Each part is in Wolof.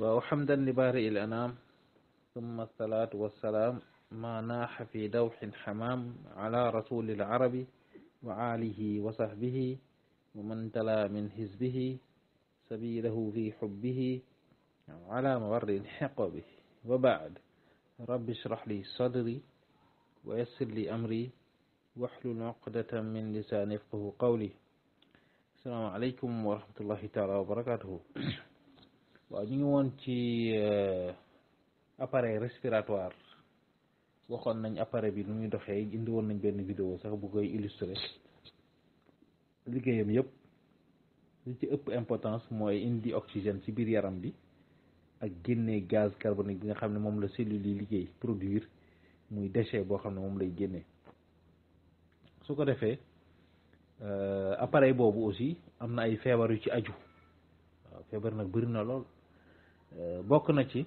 وحمدا لبارئ الأنام ثم الصلاة والسلام ما ناح في دوح حمام على رسول العرب وآله وصحبه ومن تلا من حزبه سبيله في حبه على مبر حقبه وبعد رب اشرح لي صدري ويسر لي أمري واحلل عقدة من لساني يفقهوا قولي. السلام عليكم ورحمة الله تعالى وبركاته. waaw ñu ngi woon ci appareil respiratoire waxoon nañ appareil bi nu muy doxee indi woon nañ benn vidéo sax bu koy illustrer liggéeyam yëpp li ci ëpp importance mooy indi oxygène ci biir yaram bi ak génnee gaz carbonique bi nga xam ne moom la cellule yi liggéey produire muy déchet boo xam ne moom lay génnee. su ko defee appareil boobu aussi am na ay feebar yu ci aju waaw feebar nag bëri na lool. bokk na ci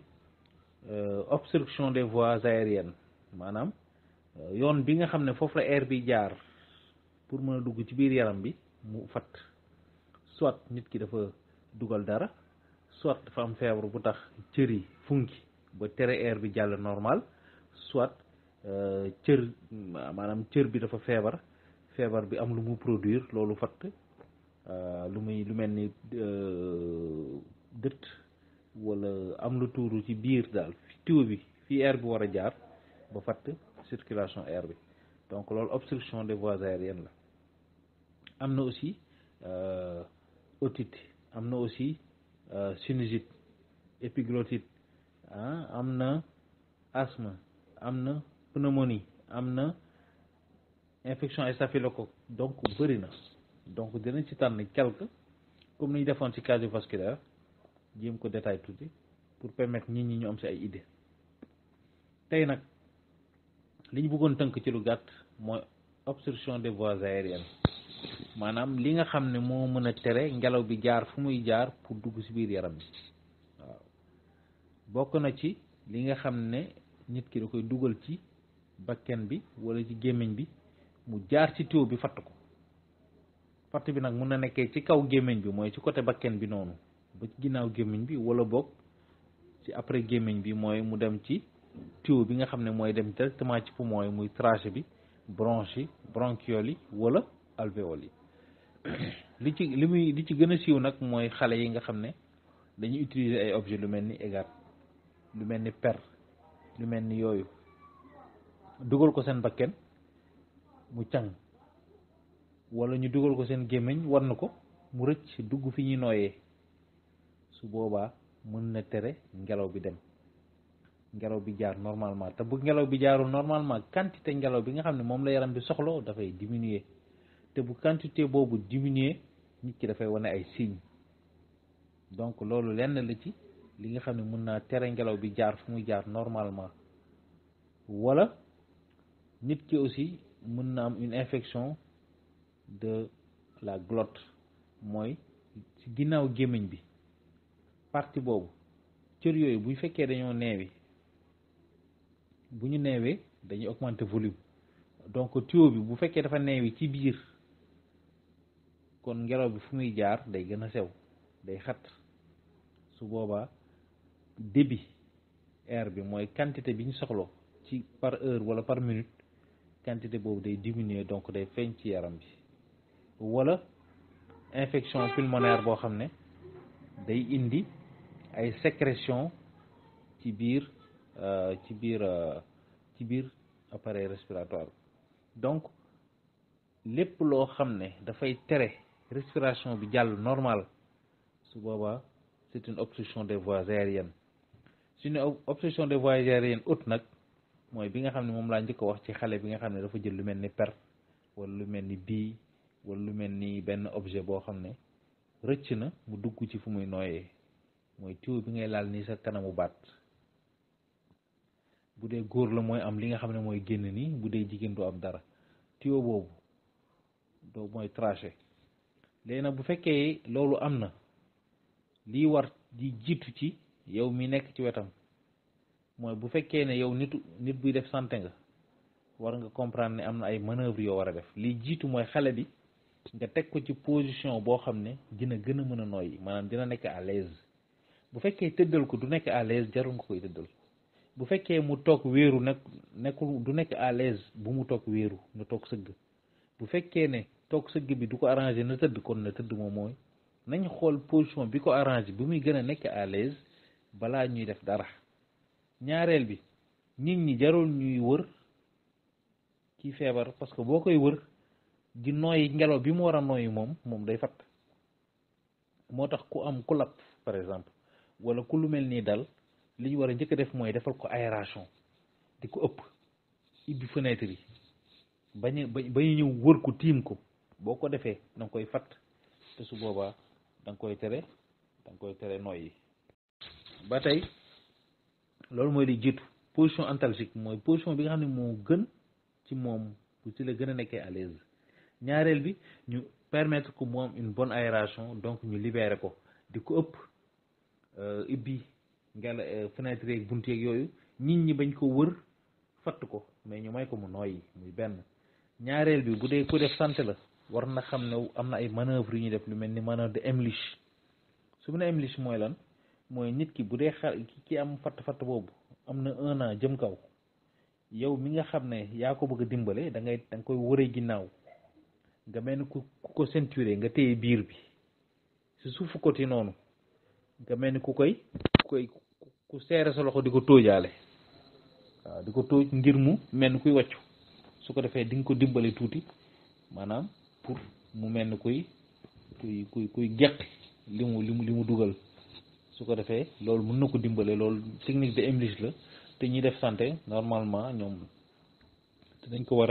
obstruction des voies aériennes maanaam yoon bi nga xam ne foofu la air bi jaar pour mën a dugg ci biir yaram bi mu fatt, soit nit ki dafa dugal dara, soit dafa am feebar bu tax cër yi funki ba tere air bi jàll normal, soit maanaam cër bi dafa feebar bi am lu mu produire loolu fatt, lu mel ni dëtt wala am lu tuuru ci biir daal tuyau bi fii air bi war a jaar ba fatt circulation air bi. Donc loolu obstruction des voies aériennes la. am na aussi otite, am na aussi sinusite, épiglottite, am na asthme, am na pneumonie, am na infection staphylocoque, donc bëri na. Donc dinañ ci tànn quelque comme ni ñu defoon ci cardiovasculaire jéem ko détail tuuti pour permettre nit ñi ñu am ci ay idée. tey nag li ñu bëggoon tënk ci lu gàtt mooy obstruction des voies aériennes, maanaam li nga xam ne moo mën a tere ngelaw bi jaar fu muy jaar pour dugg ci biir yaram bi. waaw bokk na ci li nga xam ne nit ki da koy dugal ci bakken bi wala ci gémmiñ bi mu jaar ci tuyau bi fatt ko. fatt bi nag mun na nekkee ci kaw gémmiñ bi mooy ci côté bakken bi noonu ba ci ginnaaw gémmiñ bi, wala boog ci après gémmiñ bi mooy mu dem ci tuyau bi nga xam ne mooy dem directement ci poumon yi muy trachée bi, bronche yi, bronchiole yi wala alvéole yi. li ci gën a siiw nag mooy xale yi nga xam ne dañuy utiliser ay objet lu mel ni égat, lu mel ni per, lu mel ni yooyu dugal ko seen bakken mu càng, wala ñu dugal ko seen gémmiñ war na ko mu rëcc dugg fi ñuy nooyee. su boobaa mën na tere ngelaw bi dem, ngelaw bi jaar normalement. te bu ngelaw bi jaarul normalement quantité ngelaw bi nga xam ne moom la yaram bi soxla dafay diminuer, te bu quantité boobu diminuer nit ki dafay wane ay signes. donc loolu lenn la ci li nga xam ne mën naa tere ngelaw bi jaar fu muy jaar normalement. wala nit ki aussi mën na am une infection de la glotte, mooy ci ginnaaw gémmiñ bi partie boobu cër yooyu bu fekkee dañoo neewi, bu ñu neewee dañuy augmenter volume. donc tuyau bi bu fekkee dafa neewi ci biir, kon ngelaw bi fu muy jaar day gën a sew, day xat. su boobaa débit air bi mooy quantité bi ñu soxla ci par heure wala par minute, quantité boobu day diminuer, donc day feeñ ci yaram bi. wala infection pulmonaire boo xam ne day indi ay sécrétion ci biir appareil respiratoire. donc lépp loo xam ne dafay tere respiration bi jàll normal, su boobaa c'est une obstruction des voies aériennes. su ne obstruction des voies aériennes haute nag mooy bi nga xam ne moom laa njëkk a wax ci xale bi nga xam ne dafa jël lu mel ni per wala lu mel ni bii wala lu mel ni benn objet boo xam ne rëcc na mu dugg ci fu muy nooyee, mooy tuyau bi ngay laal nii sa kanamu baat. bu dee góor la mooy am li nga xam ne mooy génn nii, bu dee jigéen du am dara. tuyau boobu mooy trachée. léegi nag bu fekkee loolu am na, lii war di jiitu ci yow mi nekk ci wetam mooy bu fekkee ne yow nit buy def santé nga, war nga comprendre ne am na ay manœuvres yoo war a def. lii jiitu mooy xale bi nga teg ko ci position boo xam ne dina gën a mën a noyyi, maanaam dina nekk à l'aise. bu fekkee tëddal ko du nekk à l'aise jarul nga koy tëddal bu fekkee mu toog wéeru nekkul du nekk à l'aise bu mu toog wéeru na toog sëgg bu fekkee ne toog sëgg bi du ko arrangé na tëdd kon na tëdd moom mooy nañ xool position bi ko arrangé bi muy gën a nekk à l'aise balaa ñuy def dara ñaareel bi nit ñi jarul ñuy wër kii feebar parce que boo koy wër di nooyi ngelaw bi mu war a nooyi moom day fatt moo tax ku am ku lapp par exemple wala ku lu mel nii dal li ñu war a njëkk a def mooy defal ko aération di ko ëpp ibbi fenêtre yi bañ ñëw wër ko tiim ko boo ko defee da nga koy fatt te su boobaa da nga koy tere nooyi ba tey loolu mooy li jiitu position antalgique mooy position bi nga xam ne moo gën ci moom bu ci la gën a nekkee à l'aise ñaareel bi ñu permettre que mu am une bonne aération donc ñu libérer ko di ko ëpp ibbi fenêtre yeeg bunt yeeg yooyu nit ñi bañ ko wër fatt ko mais ñu may ko mu nooyi muy benn ñaareel bi bu dee ku def santé la war na xam ne am na ay manœuvre yu ñuy def lu mel ni manœuvre de Heimlich su mu ne Heimlich mooy lan mooy nit ki bu dee ki am fatt boobu am na 1 an jëm kaw yow mi nga xam ne yaa ko bëgg a dimbale da nga koy wëree ginnaaw nga mel ni ku ko ceinturé nga téye biir bi si suufu côté noonu nga mel ni ku seere sa loxo di ko tóojaale waaw di ko tóoj ngir mu mel ni kuy wàccu su ko defee di nga ko dimbale tuuti maanaam pour mu mel ni kuy geqi li mu dugal su ko defee loolu mën na ko dimbale loolu technique de Heimlich la te ñuy def santé normalement ñoom dañ ko war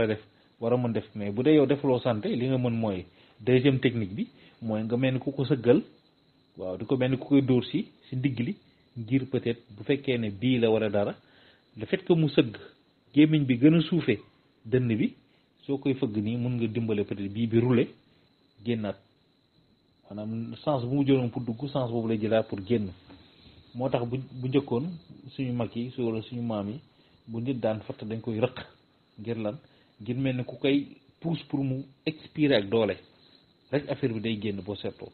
a mën def mais bu dee yow defuloo santé li nga mën mooy deuxième technique bi mooy nga mel ni ku ko sëggal waaw di ko mel ni ku koy dóor si ndigg li ngir peut-être bu fekkee ne bii la wala dara le fait que mu sëgg gémmiñ bi gën a suufee dënn bi soo koy fëgg nii mun nga dimbale peut-être bii bi roulé génnaat maanaam sens bu mu jëloon pour dugg sens boobu lay jëlaat pour génn moo tax bu njëkkoon suñu mag yi wala suñu maam yi bu nit daan fatt dañ koy rëq ngir lan ngir mel ni ku koy pousse pour mu expirer ak doole rek affaire bi day génn boo seetloo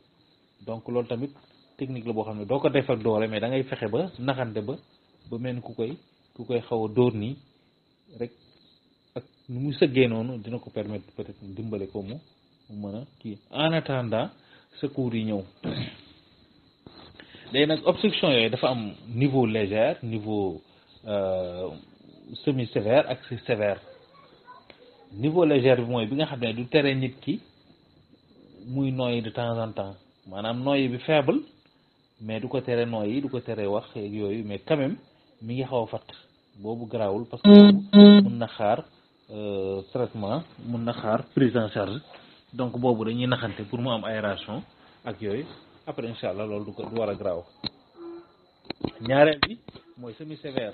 donc loolu tamit technique la boo xam ne doo ko def ak doole mais da ngay fexe ba naxante ba mel ni ku koy xaw a dóor nii rek ak nu mu sëggee noonu dina ko permettre peut-être dimbale ko mu mën a kii en attendant secours yi ñëw léegi nag obstruction yooyu dafa am niveau légère niveau semi sévère ak sévère niveau légère bi mooy bi nga xam ne du tere nit ki muy nooyi de temps en temps maanaam nooyi bi faible mais du ko tere nooyi du ko tere wax yooyu mais quand même mi ngi xaw a fatt boobu garaawul parce que mun na xaar traitement mun na xaar prise en charge donc boobu dañuy naxante pour mu am aération ak yooyu après incha allah loolu du war a garaaw ñaareel bi mooy semi sévère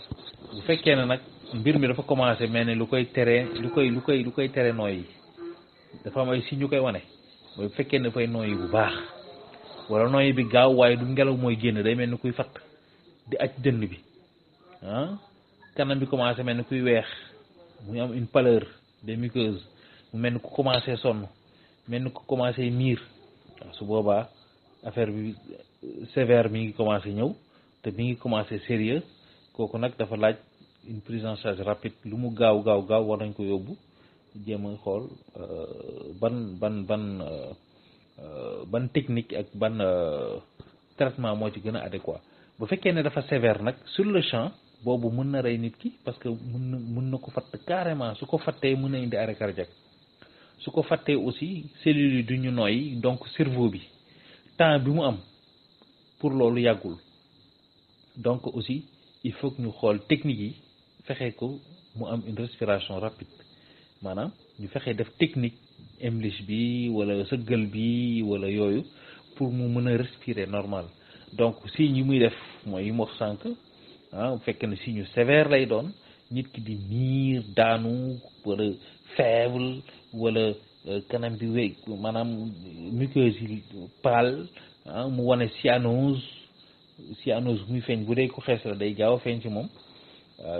bu fekkee ne nag mbir mi dafa commencé mel ne lu koy tere nooyi dafa am ay signes yu koy wane mooy bu fekkee ne dafay nooyi bu baax wala nooyi bi gaaw waaye du ngelaw mooy génn day mel ni kuy fatt di aj dënn bi kanam bi commencé mel ni kuy weex muy am une pâleur des muqueuses mu mel ni ku commencé sonn mel ni ku commencé miir waaw su boobaa affaire bi sévère mi ngi commencé ñëw te mi ngi commencé sérieux kooku nag dafa laaj une prise en charge rapide lu mu gaaw war nañ ko yóbbu jéem a xool ban technique ak ban traitement moo ci gën a adéquat bu fekkee ne dafa sévère nag sur le champ boobu mën na rey nit ki parce que mën na ko fatt carrément su ko fattee mën na indi arrêt cardiaque su ko fattee aussi cellules yi du ñu nooy donc cerveau bi temps bi mu am pour loolu yàggul donc aussi il faut que ñu xool technique yi fexe ko mu am une respiration rapide maanaam ñu fexe def technique Heimlich bi wala sëggal bi wala yooyu pour mu mën a respirer normal donc signes yi muy def mooy yi mu wax sànq bu fekkee ne signe sévère lay doon nit ki di miir daanu wala faible wala kanam bi wéy maanaam muqueuse yi pâle mu wane cyanose muy feeñ bu dee ko xees la day gaaw a feeñ ci moom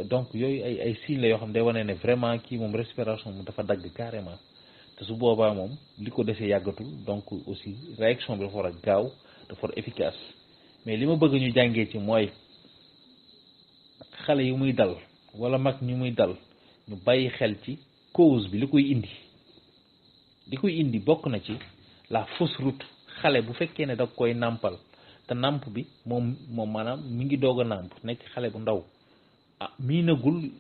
donc yooyu ay signes la yoo xam ne day wane ne vraiment kii moom respiration mu dafa dagg carrément te su boobaa moom li ko desee yàggatul donc aussi réaction bi dafa war a gaaw dafa war a efficace mais li ma bëgg ñu jàngee ci mooy xale yu muy dal wala mag ñu muy dal ñu bàyyi xel ci cause bi li koy indi bokk na ci la fausse route. xale bu fekkee ne da koy nàmpal te nàmp bi moom maanaam mi ngi doog a nàmp nekk xale bu ndaw miinagul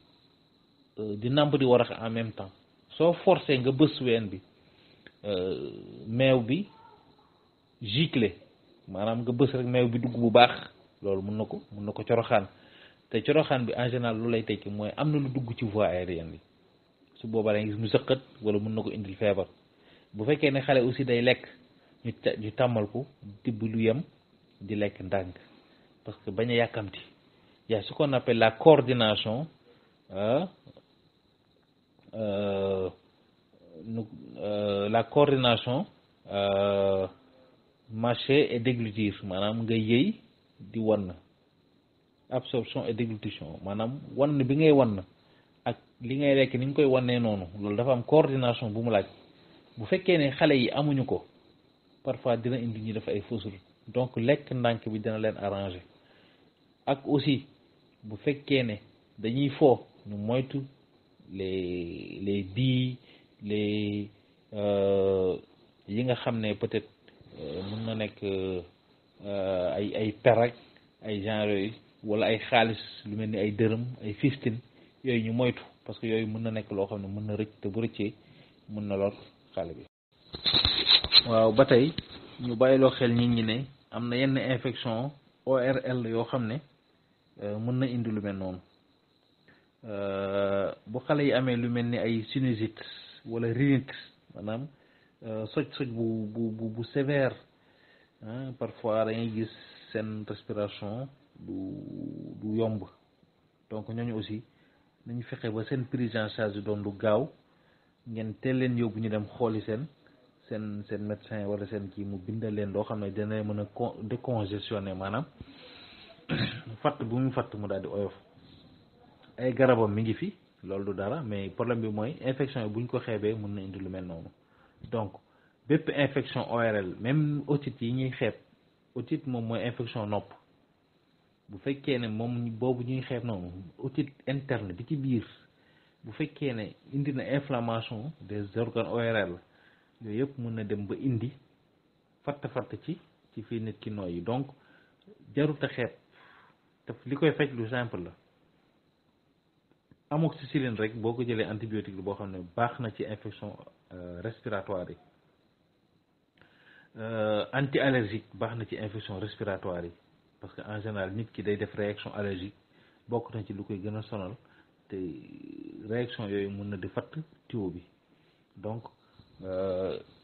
di nàmp di warax en même temps soo forcé nga bës ween bi meew bi giclé maanaam nga bës rek meew bi dugg bu baax loolu mun na ko coroxaan te coroxaan bi en général lu lay tekki mooy am na lu dugg ci voie aérienne bi su boobaa da gis mu sëqat wala mun na ko indil feebar. bu fekkee ne xale aussi day lekk ñu tàmmal ko tibb lu yem di lekk ndànk parce que bañ a yàkkamti y a ce qu'on appelle la coordination mâcher et déglutir maanaam nga yëy di wann absorption et déglutition maanaam wann bi ngay wann ak li ngay lekk ni nga koy wannee noonu loolu dafa am coordination bu mu laaj. bu fekkee ne xale yi amuñu ko parfois dina indi ñu def ay fausse route donc lekk ndànk bi dina leen arranger ak aussi bu fekkee ne dañuy fo ñu moytu les billes les yi nga xam ne peut-être mën na nekk ay perrak ay genre yooyu wala ay xaalis lu mel ni ay dërëm ay 15 yooyu ñu moytu parce que yooyu mën na nekk loo xam ne mën na rëcc te bu rëccee mën na lor xale bi. waaw ba tey ñu bàyyiloo xel nit ñi ne am na yenn infection ORL yoo xam ne mën na indi lu mel noonu bu xale yi amee lu mel ni ay sinusite wala rhinite maanaam soj bu sévère parfois da ngay gis seen respiration du yomb donc ñooñu aussi nañu fexe ba seen prise en charge doon lu gaaw ngeen teel leen yóbbu ñu dem xooli seen médecin wala seen kii mu bindal leen loo xam ne dina mën a décongestionner maanaam fatt bu mu fatt mu daal di oyof. ay garabam mi ngi fi loolu du dara mais problème bi mooy infection yi bu ñu ko xeebee mën na indi lu mel noonu donc bépp infection ORL même otite yi ñuy xeeb otite moom mooy infection nopp bu fekkee ne moom boobu ñuy xeeb noonu otite interne bi ci biir bu fekkee ne indi na inflammation des organes ORL yooyu yëpp mën na dem ba indi fatt ci fii nit ki nooyi donc jarut a xeeb te li koy faj lu simple la. amoxicilline rek boo ko jëlee antibiotique la boo xam ne baax na ci infection respiratoire yi anti-allergique baax na ci infection respiratoire yi parce que en général nit ki day def réaction allergique bokk na ci lu koy gën a sonal te réaction yooyu mën na di fatt tuyau bi donc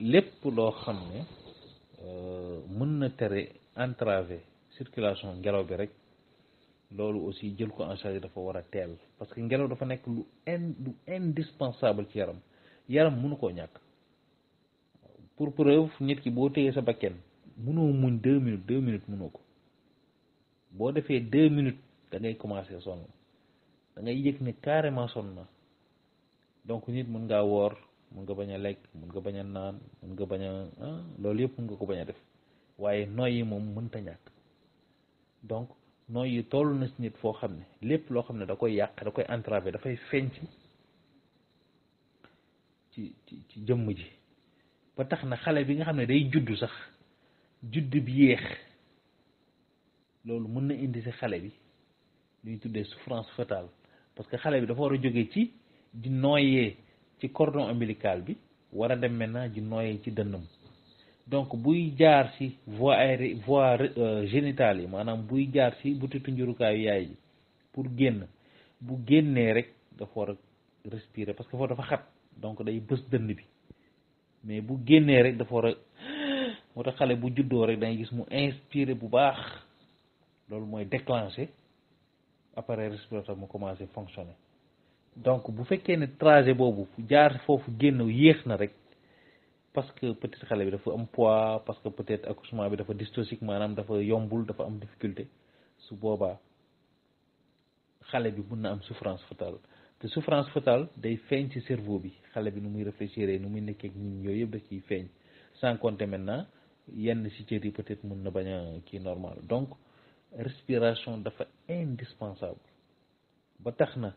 lépp loo xam ne mën na tere entraver circulation ngelaw bi rek loolu aussi jël ko en charge dafa war a teel parce que ngelaw dafa nekk lu indispensable ci yaram mënu koo ñàkk. pour preuve nit ki boo téyee sa bakken mënoo muñ 2 minutes mënoo ko boo defee 2 minutes da ngay commencer sonn da ngay yëg ne carrément sonn na donc nit mën ngaa woor mën nga bañ a lekk mën nga bañ a naan mën nga bañ a loolu yëpp mën nga ko bañ a def waaye noyyi moom mënta ñàkk donc noyyi toll na si nit foo xam ne lépp loo xam ne da koy yàq da koy entraver dafay feeñ ci jëmm ji ba tax na xale bi nga xam ne day juddu sax judd bi yéex loolu mën na indi si xale bi lu ñuy tuddee souffrance fœtale parce que xale bi dafa war a jógee ci di noyyee ci cordon ombilical bi war a dem maintenant di noyyee ci dënnam donc buy jaar ci voie génitale yi maanaam buy jaar ci butitu njurukaayu yaay ji pour génn bu génnee rek dafa war a respirer parce que foofu dafa xat donc day bës dënn bi mais bu génnee rek dafa war a moo tax xale bu juddoo rek dangay gis mu inspirer bu baax loolu mooy déclencher appareil respiratoire mu commencer fonctionner donc bu fekkee ne trajet boobu jaar foofu génn yéex na rek parce que peut-être xale bi dafa am poids parce que peut-être accouchement bi dafa dystocique maanaam dafa yombul dafa am difficulté su boobaa xale bi mën na am souffrance fœtale te souffrance fœtale day feeñ ci cerveau bi xale bi nu muy réfléchir nu muy nekkee ak ñun yooyu yëpp da ciy feeñ sans compter maintenant yenn ci cër yi peut-être mën na bañ a kii normal donc respiration dafa indispensable ba tax na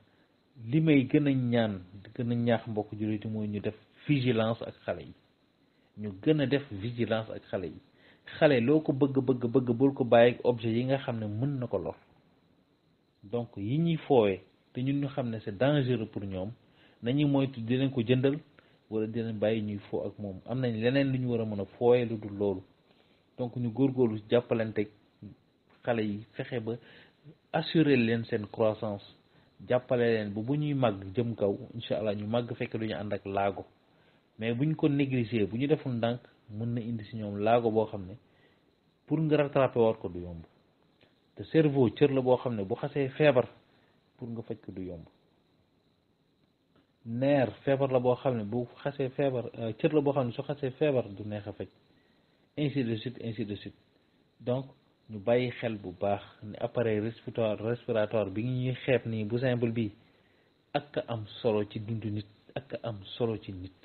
li may gën a ñaan di gën a ñaax mbokk jullit mooy ñu def vigilance ak xale yi ñu gën a def vigilance ak xale yi xale loo ko bëgg bul ko bàyyi ak objet yi nga xam ne mën na ko lor donc yi ñuy foowee te ñun ñu xam ne c'est dangereux pour ñoom nañu moytu di leen ko jëndal wala di leen bàyyi ñuy foo ak moom am nañ leneen lu ñu war a mën a foowee lu dul loolu donc ñu góorgóorlu jàppalante xale yi fexe ba assurer leen seen croissance jàppale leen ba bu ñuy màgg jëm kaw incha allah ñu màgg fekk du ñu ànd ak laago mais bu ñu ko négliger bu ñu deful ndànk mën na indi si ñoom laago boo xam ne pour nga rattraper war ko du yomb te cerveau cër la boo xam ne bu xasee feebar pour nga faj ko du yomb nerf feebar la boo xam ne bu xasee feebar cër la boo xam ne su xasee feebar du neex a faj ainsi de suite donc ñu bàyyi xel bu baax ne appareil respiratoire bi ñuy xeeb nii bu simple bi ak am solo ci dundu nit ak am solo ci nit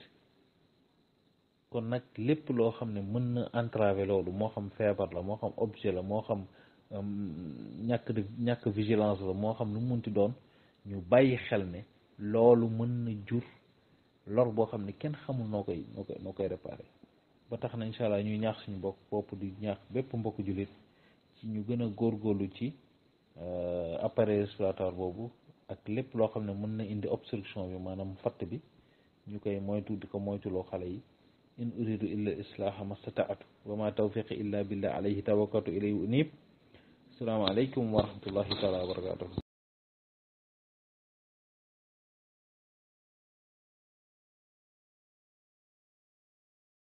kon nag lépp loo xam ne mën na entraver loolu moo xam feebar la moo xam objet la moo xam ñàkk vigilance la moo xam lu mu munti doon ñu bàyyi xel ne loolu mën na jur lor boo xam ne kenn xamul noo koy réparer ba tax na incha allah ñuy ñaax suñu bopp di ñaax bépp mbokku jullit ci ñu gën a góorgóorlu ci appareil respiratoire boobu ak lépp loo xam ne mën na indi obstruction bi maanaam fatt bi ñu koy moytu di ko moytuloo xale yi in uridu illa islaha mastataatu wa ma tawfiqi illa billah alayhi tawakkaltu ilayhi unib assalaamu aleykum wa rahmatullahi taala wa barakatuh